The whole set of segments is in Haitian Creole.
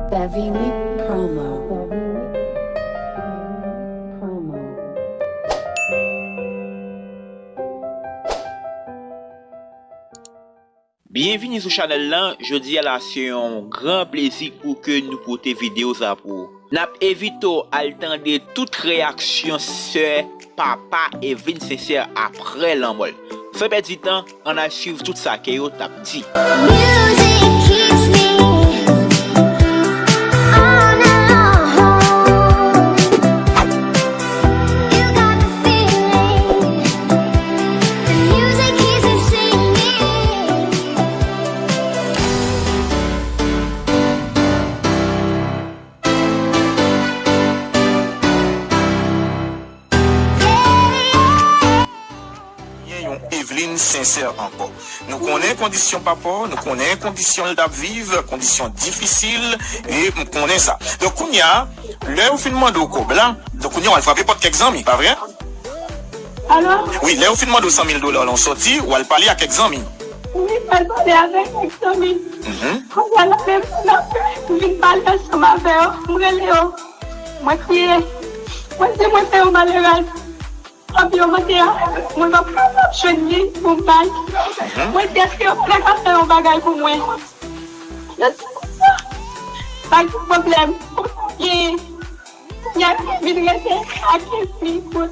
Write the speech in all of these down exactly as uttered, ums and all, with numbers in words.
Savini Promo. Byenvini sou chanèl lan. Jodi a la, se yon gran plezi pou ke nou pote videyo sa pou ou. N ap envite w al tande tout reyaksyon sè, papa Evelyne Sincère apre lanmò l. San pèdi tan, ann al swiv tout sa ke yo t ap di. Music keeps me on a long. You got the feeling. The music keeps me singing. Gen yon Evelyne Sincère ankò. Nou konnen kondisyon papa w, nou konnen kondisyon l t ap viv, kondisyon difisil, e m konnen sa. Donk, kounye a, lè yo fin mande w kòb la, donk, kounye a, w al frape pòt kèk zanmi, pa vre? Alo? Wi, lè yo fin mande w san mil dola lan w sòti, w al pale ak kèk zanmi. Wi, m al pale avèk kèk zanmi. Mhm. Kounye a la menm, m ap vin pale ansanm avè yo, m rele yo. Mwen kriye. Mwen di mwen se yon malerèz. Kòb yo mande a, mwen p ap kapab jwenn li pou m bay. Mhm. Mwen di, èske yo pa ta ka fè yon bagay pou mwen? Yo di konsa, pa gen pwoblèm. Kounye a, yo vin rete a kenz mil goud.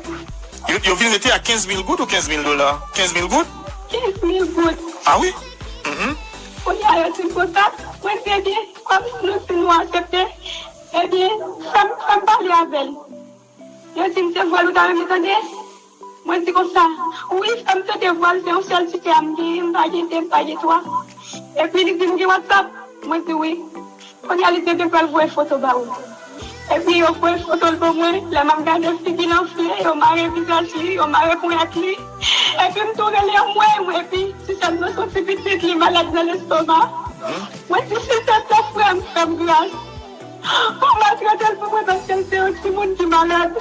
Yo, yo vin rete a kenz mil goud ou kenz mil dola? Kenz mil goud? Kenz mil goud. Ah wi? Mhm. Kounye a, yo di m konsa, mwen di, ebyen, kòm nou di nou aksepte, ebyen, fè m, fè m pale avè l. Yo di m se vwal ou ta renmen tande? Mwen di konsa, wi, fè m tande vwal, se yon sèl ti kè a m genyen, m pa gen de, m pa gen twa. Epi li di m gen WhatsApp? Mwen di wi. Kounye a li di yo te pral voye foto ba ou. Epi yo voye foto l ban mwen, lè m ap gade figi l anfle, yo mare vizaj li, yo mare ponyèt li. Epi m tou rele anmwey mwen, epi ti sè m nan se yon ti pitit, li malad nan lestoma. Mwen di silvouplè frè m, fè m gras. Ou maltrete l pou mwen paske l se yon timoun ki malad.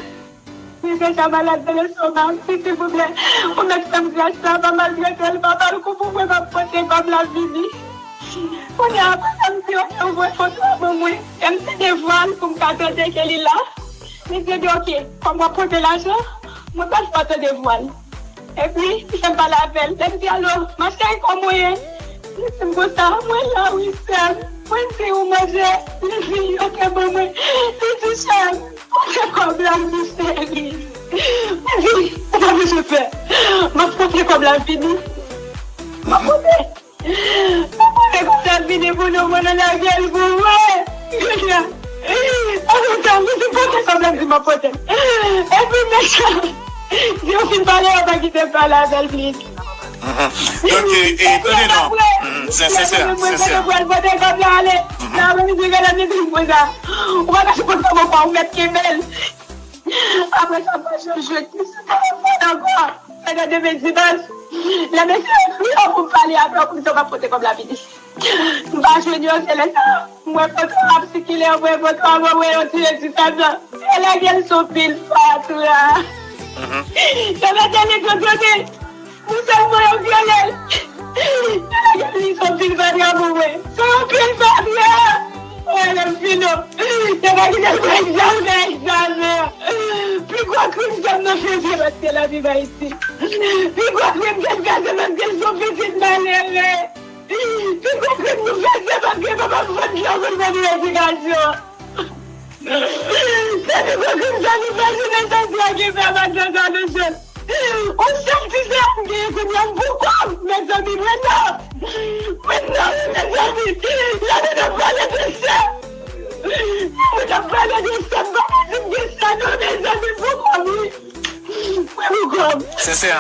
Li deja malad nan lestoma, si silvouplè, ou mèt fè m gras la, pa maltrete l, pa ba l kou pou mwen, m ap pote kòb la vini. Kounye a, apre sa, m di, ok, ou voye foto a ban mwen, e m tande vwa l pou m ka tande ke li la. Li di, ebyen, ok, kòm w ap pote lajan, mwen pral fè w tande vwa l. Epi, li fè m pale avè l. Lè m di, alo, ma chérie, kòman w ye? Li di m konsa, mwen la wi, sè m. Mwen di, ou manje? Li di, ok, ban mwen. Li di, chè m, pote kòb la, m di, cheri. Mwen di, ou pa bezwen pè. M ap pote kòb la vini. M ap pote. Mwen konnen kòb la vini pou nou, mwen nan lagèl pou mwen. Kounye a, apre sa, mwen di pote kòb la, di m ap pote. Epi mechan, di yo fin pale, yo pa kite m pale avè l plis. Mhm. Donk, e, e, tande non. Mhm. Sè, sè, sè, sè, sè. Mwen pral pote kòb la ale. Mhm. Nan aprèmidi, gade mwen di konsa. Ou pa ka sipòte kòb ou pa, ou mèt kenbe l. Apre sa, m pa janm jwenn li sou telefòn ankò. Pandan demen dimanch, lè mesye ekri yo pou m pale avè w, pou m di w m ap pote kòb la vini. M pa jwenn yo, se lè sa, m wè foto ap sikile, m wè foto ap voye yon ti ekri sèlman. Yo lage l sou pil fatra. Mhm. Yo mete li kote. Pou sèlman yo vyole l. Yo lage li sou pil fatra pou mwen. Sou yon pil fatra. Mwen menm fino. Yo pa kite l fè egzamen, egzamen. Pi gwo krim sè m nan fè se paske l ap viv Ayiti. Pi gwo krim ke l fè se paske l se yon pitit malere. Pi gwo krim nou fè se paske papa m vann kè pou l ban nou edikasyon. Se pi gwo krim sa nou fè jounen jodi a ki fè madanm sa nou jwenn. Yon sèl ti sè m genyen kounye a m pou kò m, mezanmi, mwen non. Mwen non, wi, mezanmi. Lè nou t ap pale de sè. Lè nou t ap pale de sè, m pa vle di m gen sè non, mezanmi, m pou kò m, wi. Mwen pou kò m. Sensè.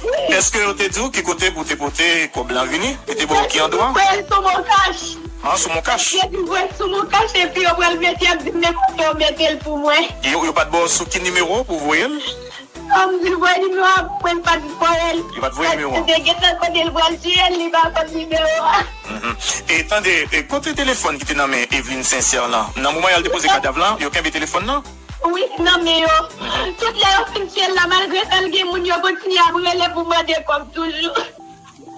Wi. Èske yo te di w ki kote pou te pote kòb la vini? Yo te ba w ki andwa? Yo di m voye l sou Moncash. Ah, sou Moncash? Yo di m voye l sou Moncash epi yo pral mete, y ap di m men kote yo mete l pou mwen. Yo, yo pa t ba w sou ki nimewo pou voye l? An m di l voye nimewo a pou mwen, m pa t voye l. Yo pa t voye nimewo a? Paske m te gentan konnen l pral tiye l, li pa konn nimewo a. Mhm. E tande, e kote telefòn ki te nan men Evelyne Sincère lan? Nan moman y al depoze kadav lan, yo kenbe telefòn nan? Wi, nan men yo. Mhm. Tout lè yo fin tiye l la, malgre sa l gen moun, yo kontinye ap rele pou mande kòb toujou.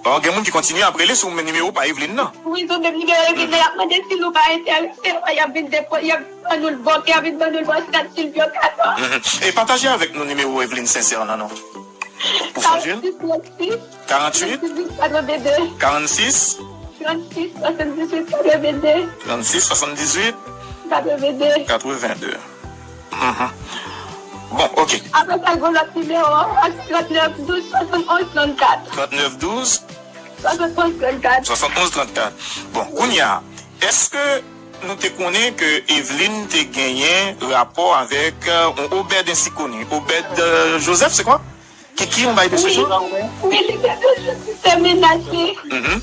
Bon, gen moun ki kontinye ap rele sou menm nimewo pa Evelyne nan. Wi, sou menm nimewo Evelyne nan, y ap mande si nou pa enterese, y ap vin depo-, y ap ban nou l bòke, y ap vin ban nou l bòke kat Silvio Kato. Mhm. E pataje avèk nou nimewo Evelyne Sincère nan, non. Ou sonje l? Karannsis trannsis. Karannsis? Karannsis? Trannsis swasanndizuit katrevenndez. Trannsis swasanndizuit? Katrevenndez. Katrevenndez. Mhm. Bon, ok. Apre sa, gen lòt nimewo, trannèf douz swasannonz trannkat. Trannèf douz? Swasannonz trannkat. Swasannonz trannkat. Bon, kounye a, èske nou te konnen ke Evelyne te genyen rapò avèk, euh, yon Obed ensi koni? Obed, euh, Joseph, se kwa? Kiki, yon bay de se janr? Wi, li te toujou di se mennaj li. Mhm.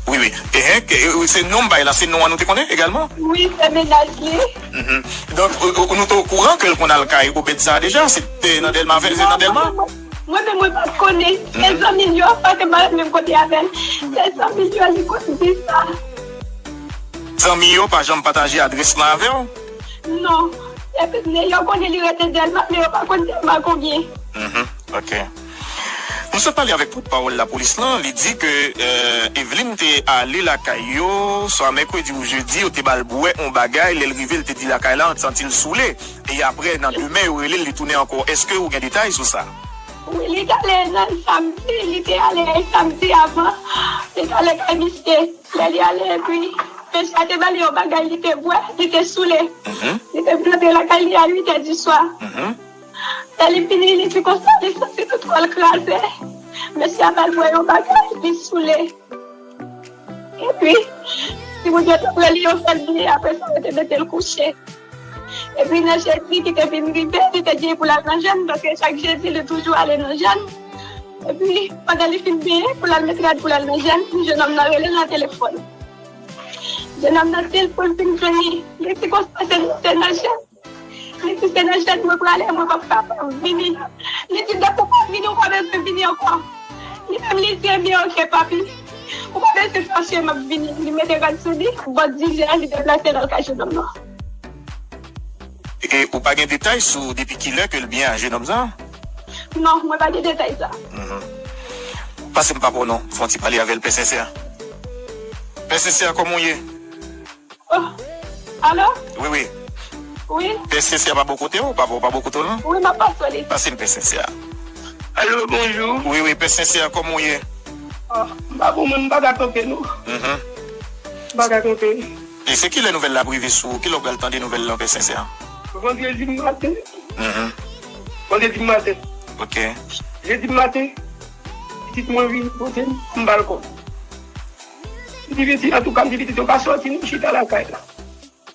Wi, wi. Ehe, ke, e, se non bay la, se non an nou te konnen egalman? Wi, se mennaj li. Mhm. Donk, ou, ou, nou te okouran ke l konn al kay Obed sa a deja? Se te nan Dèlma, se nan Dèlma? Non, mwen, mwen, mwen menm, mwen pa t konnen. Se zanmi l yo, paske m pa ret menm kote avè l. Se zanmi l yo, li konn di sa. Zanmi yo pa janm pataje adrès lan avè w? Non. Epi, men yo konnen li rete Dèlma, men yo pa konn Dèlma konbyen. Mhm, ok. Nou sot pale avèk pòtpawòl lapolis lan, li di ke, euh, Evelyne te ale lakay yo, swa mèkredi ou jedi, yo te ba l bwè yon bagay, lè l rive, l te di lakay la, l santi l soule. E apre, nan demen, yo rele l, li tounen ankò. Èske ou gen detay sou sa? Wi, li t ale nan samdi, li te ale samdi avan, li t ale kay misye. Lè li ale, epi, mesye a te ba li yon bagay, li te bwè, li te soule. Mhm. Li te vin rantre lakay li a uit è di swa. Mhm. Lè li vini, li di konsa, li santi tout kò l kraze. Mesye a ba l bwè yon bagay, li soule. Epi, timoun yo te pran li, yo fè l benyen, apre sa, yo te mete l kouche. Epi, nan jedi ki te vin rive, li te gen pou l al nan jèn, paske chak jedi, li toujou ale nan jèn. Epi, pandan li fin benyen, pou l al met rad pou l al nan jèn, jennonm nan rele l nan telefòn. Jennonm nan di l pou l vin jwenn li. Li di konsa, se, se nan jèn. Li di, "Se nan jèn mwen prale, mwen p ap kapab vini." Li di, "Depi w pa vini, ou pa bezwen vini ankò." Li menm, li di, "Ebyen, oke, papi. Ou pa bezwen fache, m ap vini." Li mete rad sou li, bò diz è, li deplase l al kay jennonm nan. E ou pa gen detay sou depi kilè ke l byen a jennonm sa? Non, mwen pa gen detay sa. Mhm. Pase m pa pou non, fè yon ti pale avè l, Pè Sensè. Pè Sensè, kòman w ye? Oh, alo? Wi, wi. Wi? Pè Sensè pa bò kote w, pa bò, pa bò kote w, non? Wi, m ap pase w li. Pase m Pè Sensè. Alo, bonjou. Wi, wi, Pè Sensè, kòman w ye? Oh, m pa bon, mwen, m pa ka kanpe, non. Mhm. M pa ka kanpe. E se kilè nouvèl la ap rive sou ou? Kilè w pral tande nouvèl la, Pè Sensè? Vandredi maten. Mhm. Vandredi maten. Ok. Jedi maten, pitit mwen vin kote m, m ba l kòb. M di pitit, antouka, m di pitit, ou pa sòti, nou chita lakay la.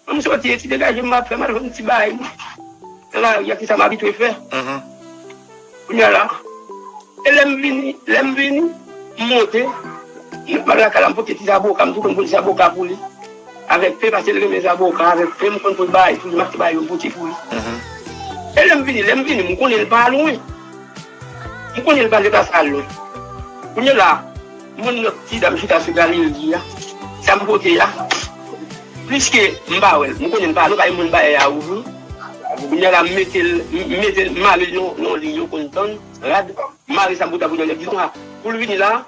Ann m sòti, e ti degaje m ap fè, m al jwenn ti bagay mwen nan lari a, ki sa m abitye fè. Mhm. Kounye a la, e lè m vini, lè m vini, m monte, m al lakay la, m pote ti zaboka, m tou konn pote zaboka pou li. Avèk pen, paske l renmen zaboka, avèk pen, m konn pote bagay pou li, m achte bagay yo, m pote pou li. Mhm. E lè m vini, lè m vini, m konnen l pa lwen. M konnen l pa deplase al lwen. Kounye la, m wè yon lòt ti dam chita sou galeri a. Sa m pote a, pliske m pa wè l, m konnen l pa, nou pa gen moun bagay a ouvri. Kounye la, m mete l, m mete l, m mare l nan, nan li yo konn tann, rad, m mare sa m pote a pou li, di konsa, pou l vini la,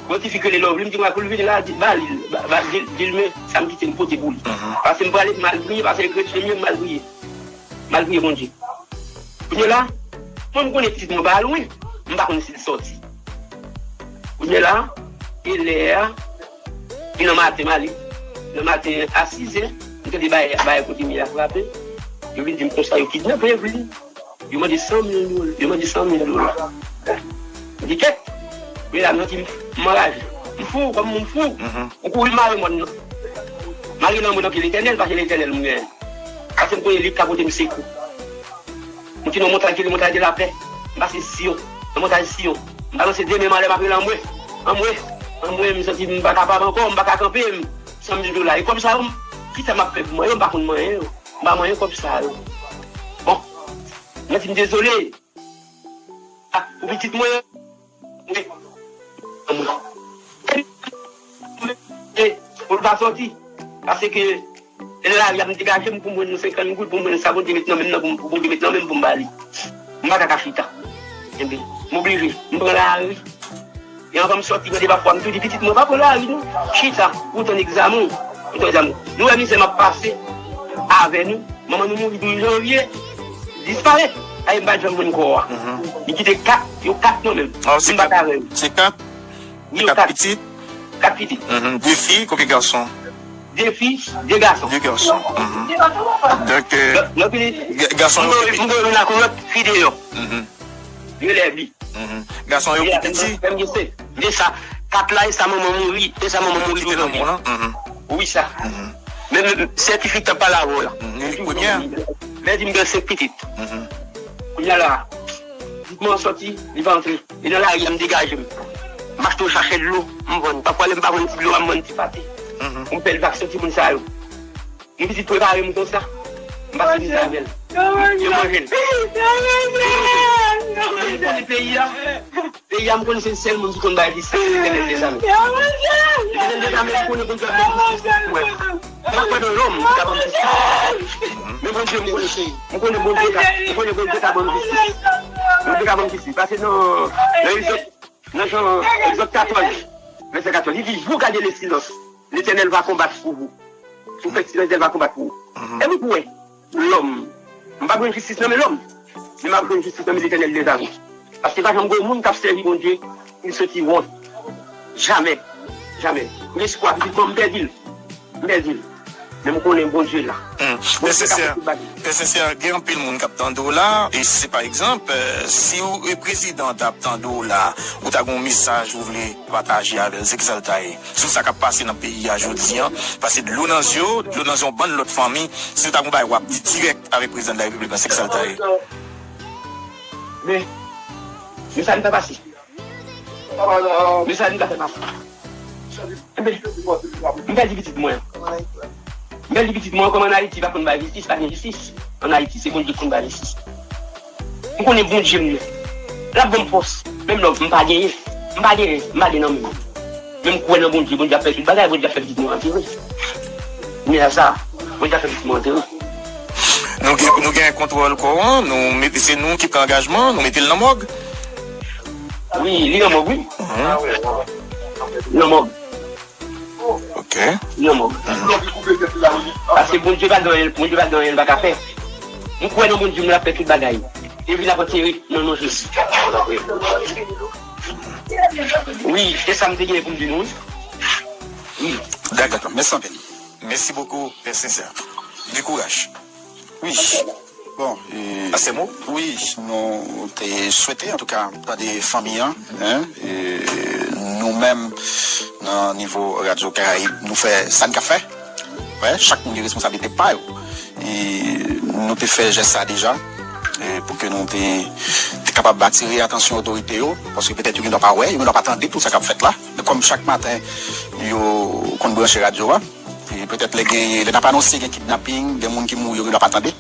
yon ti fi k rele Lovely, m di konsa, pou l vini la, di, ba li, ba, ba, di, di l men sa m kite m pote pou li. Mhm. Paske m prale, m al priye, paske l kretyen, m al priye. M al priye Bondye. Kounye la, mwen m konnen pitit mwen pa lwen, m pa konn si l sòti. Kounye la, e lè a, e nan maten m ale. Nan maten a sizè, m tande bagay, bagay kote m ye a frape. Yo vin di m konsa, yo kidnape Evelyne. Yo mande san mil dola, yo mande san mil dola. M di kèt. Men la, m santi m, m anraje. M fou, kòm moun fou. Mhm. M kouri mare mòn nan. Mare nan mòn nan pye Letènèl, paske Letènèl m genyen. Paske m konnen li k ka pote m sekou. M te nan montay ki rele montay de lapè. M pase Siyon. Nan montay Siyon. M balanse de men m anlè, m ap rele anmwe. Anmwe. Anmwe, m santi m pa kapab ankò, m pa ka kanpe, m san mil dola. E kòb sa yo, m, kisa m ap fè pou mwen yo, m pa konn manyen yo. M pa manyen kòb sa yo. Bon, m santi m dezole. Ah, pou pitit mwen. Wi. Anmwe. E, pou l pa sòti. Paske e lari a m degaje m pou mwen nou senkant goud, pou mwen sa Bondye met nan men m nan, pou m, pou Bondye met nan men m pou m ba li. M pa ka ka chita. Enben, m oblije. M pran lari. E anvan m sòti, gen de pafwa m tou di pitit mwen, pa pran lari non. Chita, ou tann egzamen w. Ou tann egzamen w. Nou wè mizè m ap pase avè nou. Manman nou mouri douz janvye, disparèt. Ay, m pa t janm jwenn kò a. Li kite kat, yo kat kanmenm. M pa t avè yo. Se kat? Wi, yo kat pitit? Kat pitit. De fi, konbyen gason? De fi, de gason. De gason. Donk, euh, gason yo pi piti. M gen youn lakou lòt, fi deyò. Yo lè bi. Gason yo pi piti. Fè m gen senk. De sa, kat la, e sa manman mouri, e sa manman mouri douz an. Wi, sa. Men, men, sètifika pale avè w la. Li premye. Lè di m gen senk pitit. Kounye a la, pitit mwen sòti, li pa antre. E nan lari a, m degaje m. M achte yon sachè dlo, m vann. Pafwa, lè m pa vann ti dlo a, m vann ti pate. Pou m fè l vaksen timoun sa yo. Yon pitit prepare m konsa. M pase viza avè l. Yo manje l. Yo manje l. Yo manje l. Peyi a, peyi a, m konnen se sèl moun ki konn bay jistis, se Letènèl dèzame. Letènèl dèzame, m konnen Bondye ap ban m jistis pou mwen. M pa kwè nan lòm ki ka ban m jistis. Men Bondye, m konnen, m konnen Bondye ka, m konnen Bondye ka ban m jistis. Bondye ka ban m jistis. Paske nan, nan Egzòd, nan Jan, Egzòd katòz, vèsè katòz, li di, vous gardez le silence. L'Éternel va combattre pour vous. Si w fè silans, Letènèl va konbat pou ou. E m kwè, lòm, m p ap jwenn jistis nan men lòm, men m ap jwenn jistis nan men Letènèl dèzame. Paske pa janm gen yon moun k ap sèvi Bondye pou l soti wont. Jamè. Jamè. M gen espwa, pitit mwen, m pèdi l. M pèdi l. Men m konnen Bondye la. Bondye ka fè tout bagay. Pè Sensè, gen anpil moun k ap tande w la, e si pa egzanp, euh, si w, e prezidan t ap tande w la, ou ta gen yon mesaj ou vle pataje avè l, se kisa l ta ye? Sou sa k ap pase nan peyi a jodi a, pase dlo nan zye w, dlo nan zye yon bann lòt fanmi, si w ta gen yon bagay w ap di dirèk avèk prezidan de la repiblik la, se kisa l ta ye? Men, men sa m ta pase. Men sa m ta fè pase. Enben, m pèdi pitit mwen. M pèdi pitit mwen, kòm ann Ayiti pa konn bay jistis, pa gen jistis. Ann Ayiti, se Bondye ki konn bay jistis. M konnen Bondye m ye. L ap ban m fòs. Menm lè m pa genyen. M pa genyen. M pa gen nan men m. Men m kwè nan Bondye. Bondye ap fè tout bagay. Bondye ap fè pitit mwen antere. Kounye a sa, Bondye ap fè pitit mwen antere. Nou gen, nou gen kontwòl kò an, nou mete, se nou ki pran angajman, nou mete l nan mòg. Wi, li nan mòg, wi. Nan mòg. Ok. Nan mòg. Paske Bondye pa gen anyen, Bondye pa gen anyen l pa ka fè. M kwè nan Bondye, m l ap fè tout bagay. E vin ap antere nan non Jezi. Wi, se sa m te gen pou m di nou, wi. Wi. Dakò, mèsi anpil. Mèsi bokou, Pè Sensè. Gen kouraj. Wi. Bon, e, ase mo? Wi, nou te swete, antouka, tande fanmi an, en, e, nou menm, nan nivo Radyo Karayib, nou fè sa n ka fè. Wè, chak moun gen responsablite pa yo. E, nou te fè jès sa deja, e, pou ke nou te, te kapab atire atansyon otorite yo, paske petèt yo gendwa pa wè, yo gendwa pa tande tout sa k ap fèt la. Men kòm chak maten, yo konn branche radyo a, e petèt lè gen, lè n ap anonse gen kidnaping, gen moun ki mouri, yo gendwa pa tande.